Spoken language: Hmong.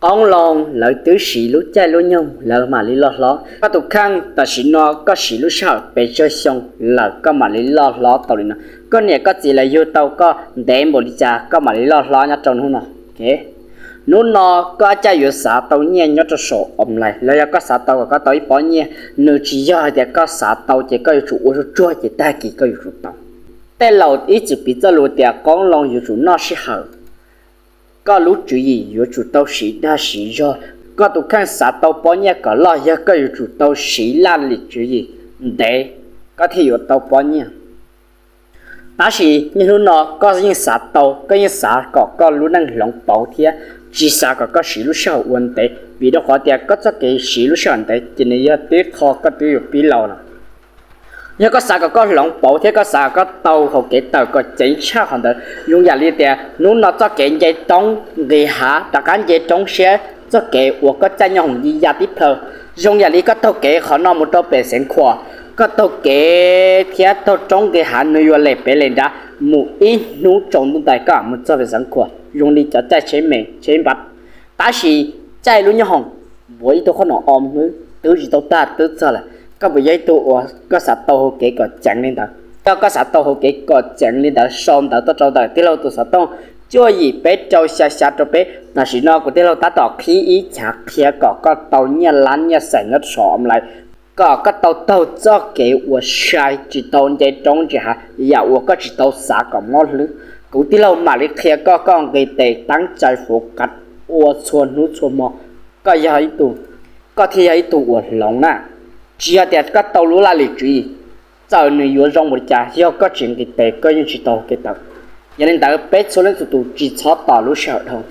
Qoob loo lawv twb siv lub caij lub nyoog lawv mam li loj hlob. Koj tus kheej tam sim no koj siv lub sij hawm pes tsawg xyoo lawm koj mam li loj hlob tau li no. Koj niam koj txiv lawv yug tau koj ntev npaum li cas koj mam li loj hlob nyob rau hnub no. Hnub no koj caj yuav xav tau nyiaj nyob rau saum online los yog koj xav tau kom koj tau ib pob nyiaj, nws tsis yog hais tias koj xav tau ces koj yuav tsum ua tsuag tsuag ces tag kis koj yuav tsum tau. Tej laus ib txwm piv txoj lus tias qoob loo yuav tsum noj sij hawm. Koj lub tswv yim yuav tsum tau siv dag siv zog. Koj tus kheej xav tau pob nyiaj kom loj yog koj yuav tsum tau siv laj lim tswv yim ntev koj thiaj yuav tau pob nyiaj. Tab sis niaj hnub no koj yeej xav tau, koj yeej xav kom koj lub neej hloov pauv thiab tsis xav kom koj siv lub sij hawm ua ntev, vim rau qhov tias koj txoj kev siv lub sij hawm ntev ces nws yog tib qho koj twb yuav pib laus lawm. Yog koj xav kom koj hloov pauv thiab koj xav kom koj tau hauv kev tawm kom ceev tshaj qhov ntawd, zoo yam li tias hnub no txoj kev nce roob nqis hav rov qab nce roob siab, txoj kev uas koj caij nyob hoom yi ya tib plhaw, zoo yam li koj taug kev qhov no mus rau pem Xeev Khuam, koj taug kev thiab taug roob nqis hav nws yuav lem pem lem nrad mus ib hnub tsaus ntuj ntais koj mam mus txog pem Xeev Khuam zoo li cov caij tsheb me tsheb npas. Tab sis caij lub nyob hoom npuav ib tug qhob noom o hnub twb tsis tau tag twb txog lawm, koj puas yog ib tug uas koj xav tau hauv kev kom ceev li ntawd? Yog koj xav tau hauv kev kom ceev li ntawd sau ntawv tuaj rau ntawm tij laug tus xov tooj cuaj yim peb rau xya xya rau peb. Tam sim no kuv tij laug tab tom qhib ib chav qhia kom koj tau nyiaj lab nyiaj xeem nyob saum online, kom koj tau taug txoj kev uas sai tsis tau nce roob ntsia hav yam uas koj tsis tau xav kom mob hlwb. Kuv tij laug mam li qhia koj, koj nqis tes teeb cai fuv kav ua txhua hnub txhua hmo, koj yog ib tug, koj thiaj yog ib tug uas hloov na. Tsis yog tias koj tau lub laj lim tswv yim, txawm nws yuav zoo npaum li cas yog koj tsis nqis tes koj yeej tsis tau kev tawm. Yog li ntawd peb txhua leej txhua tus tsis txhob tos lub sij hawm dhau.